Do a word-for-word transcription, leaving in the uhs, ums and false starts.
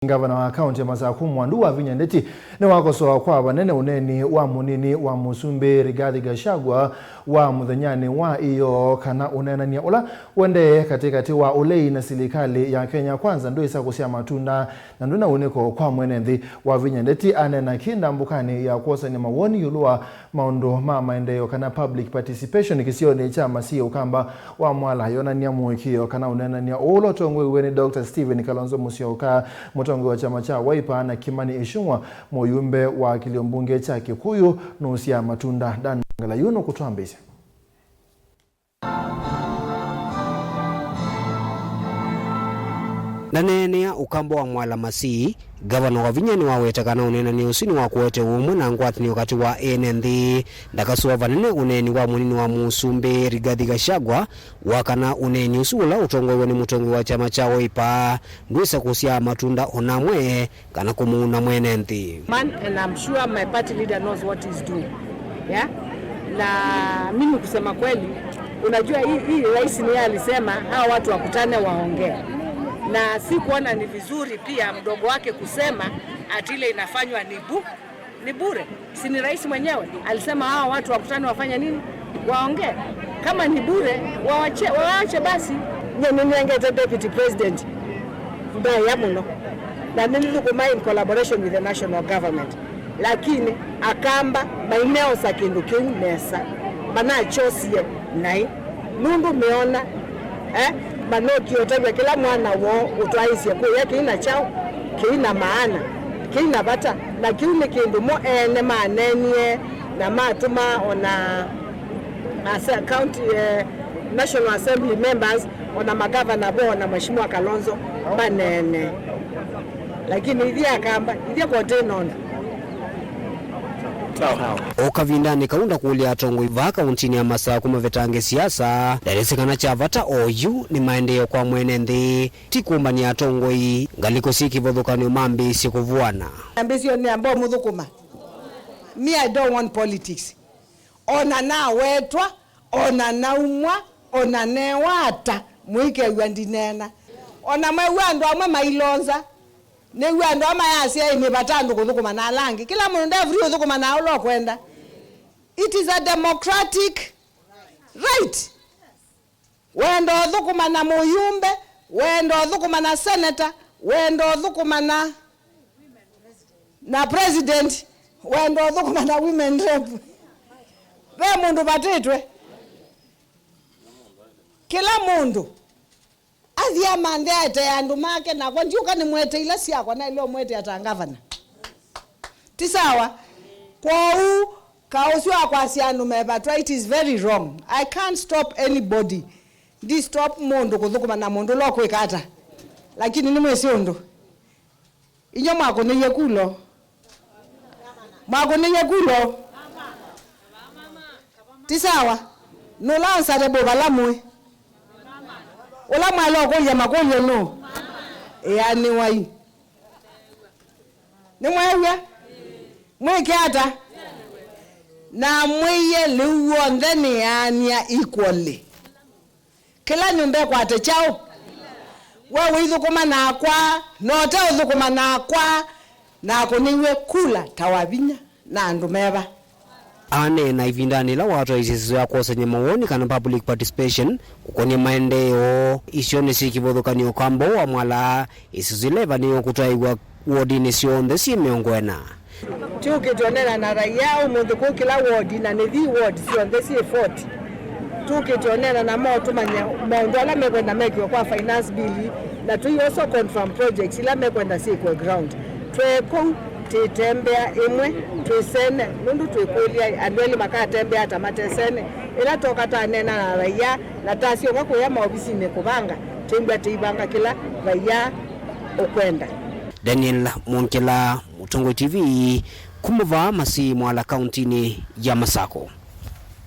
Ngavana wa kaunti ya Masakũ Mwandu Wavinya Ndeti nĩwakosoa kwa vanene ũneeni wa mũnini wa mũsumbĩ Rigathi Gachagua wa mũthenyanĩ wa ĩyoo, kana ũneenany'a ũla ũendee katĩkatĩ wa ũlei na silikalĩ ya Kenya Kwanza ndwĩsa kũsyaa matunda na ndwĩna ũnĩko kwa mwene nthĩ. Wavinya Ndeti aneena kĩ ndambũkanĩ ya kwosany'a mawoni ĩũlũ wa maũndũ ma maendeeo kana public participation kĩsionĩ kya Masii Ũkamba wa Mwala, yonany'a mũĩkĩĩo kana ũneenany'a ũũ ũla ũtongoew'e nĩ Doctor Stephen Kalonzo Musyoka, mũtongoi wa kyama kya Wiper, na Kimani Ichung'wa, mũyumbe wa kĩlio mbunge kya Kikuyu, nũsyaa matunda. Dan Ngalayu nũkũtwambĩĩsya. Ndaneenea Ũkamba wa Mwala Masii, Ngavana Wavinya nĩwaweta kana ũneenany'a ũsu nĩ wa kũete ũmwe na ngwatanĩo katĩ wa ene nthĩ. Ndakasũa vanene ũneeni wa mũnini wa mũsumbĩ Rigathi Gachagua, wa kana ũneeni ũsu ũla ũtongoew'e nĩ mũtongoi wa kyama kya Wiper ndwĩsa kũsyaa matunda o na amwe kana kũmũuna mwene nthĩ. Man, and I'm sure my party leader knows what he's doing. Yeah? Na mimi kusema kweli, unajua hii, hii rais ni yeye alisema hawa watu wakutane waongee. Na sikuona ni vizuri pia mdogo wake kusema ati ile inafanywa ni bu-, ni bure. Si ni rais mwenyewe alisema hawa watu wakutane wafanye nini? Waongee. Kama ni bure, wawache, wawache basi. Nye nĩnengete deputy president ndaĩa mũno, na nĩnĩthũkũmaa in collaboration with the national government, lakini Akamba maineosa kĩndũ kĩu nesa, manakyosie naĩ, nũndũ meona, eh, manokie ũtavya kĩla mwana woo ũtwaĩsye kũya kĩi na kyaũ, kĩi na maana, kĩi na vata, na kĩu nĩ kĩndũ mo ene maneenie na matũma ona ase-, county, eh, National Assembly members, ona magavana vo, ona Mheshimiwa Kalonzo maneene. Lakini ithyĩ Akamba, ithyĩ koti nondu. O kavindanĩ kau ndakũlya atongoi vaa kauntinĩ ya Masakũ mavetange siasa, ndaelesya kana kya vata oyu nĩ maendeeo kwa mwene nthĩ, ti kũmbany'a atongoi ngalĩko syĩ kĩvathũkany'o mambĩĩsye kũvũana. Ambĩsyo nĩ amba ũmũthũkũma. Me, I don't want politics. Ona nawetwa, ona naumwa, ona newa ata, mũikew'a ndineena. Ona mwew'a andũ amwe mailonza, nĩw'a andũ amwe mayasya, "Ĩ, nĩ vata andũ kũthũkũma na ala angĩ." Kĩla mũndũ nde free ũthũkũma na ũla ũkwenda. It is a democratic right. Wenda ũthũkũma na mũyumbe, wenda ũthũkũma na senator, wenda ũthũkũma na, na president, wenda ũthũkũma na women rep. Ve mũndũ vatĩtwe. Kĩla mũndũ athi amanthe aetee andũ make, nakwa ndiũka nĩmwete ila syakwa naĩle ũmwetea ta ngavana. Ti sawa? Kwoou, kaũ ũsu wa kwasya andũ mevatwa, it is very wrong. I can't stop anybody. Ndi stop mũndũ kũthũkũma na mũndũ ũla ũkwĩka ata. Lakini nĩmwĩsĩ ũndũ. Inyuĩ mwakũnĩie kulo. Mwakũnĩie kulo. Ti sawa? Nũla answerable vala mũĩ? Ũla mwaĩle ũkũlya makũlyo nũũ? Ĩanĩwai. Nĩmweew'a? Mwĩke ata? Namwĩie lĩu w'onthe nĩyaanĩa equally. Kĩla nyũmba ĩkwate kyaũ? We ũithũkũma nakwa, na ũte ũthũkũma nakwa, nakũnĩw'e kula ta Wavinya na andũ meva. Aneena ĩvindanĩ yĩla watwaĩisye ĩsĩso ya kwosany'a mawoni kana public participation kũkonĩa maendeeo isionĩ syĩ kĩvathũkany'o Ũkamba wa Mwala, ĩsĩso yĩla ĩvanĩĩwe kũtwaĩwa wodinĩ syonthe syĩ mĩongo ĩna. Tũkĩte ũneena na raia ũmũnthĩ kũu kĩla wodi, na nĩ thi wodi syonthe syĩ forty. Tũkĩte ũneena namo tũmanye maũndũ ala mekwenda mekĩwe kwa finance bill, na tũi also confirm projects ila mekwenda syĩkwe ground. Twĩ kũu, twĩtembea ĩmwe, twĩsene, nũndũ twĩkũlya andũ elĩ makatembea ata matesene. Ĩla twoka twaneena na raia, na tasyonga kũya maovisinĩ kũvanga, twĩmbwa tũivanga kĩla raia ũkwenda. Daniel Mwongela, Mũtongoi T V, kuma vaa Masii Mwala, kauntinĩ ya Masakũ.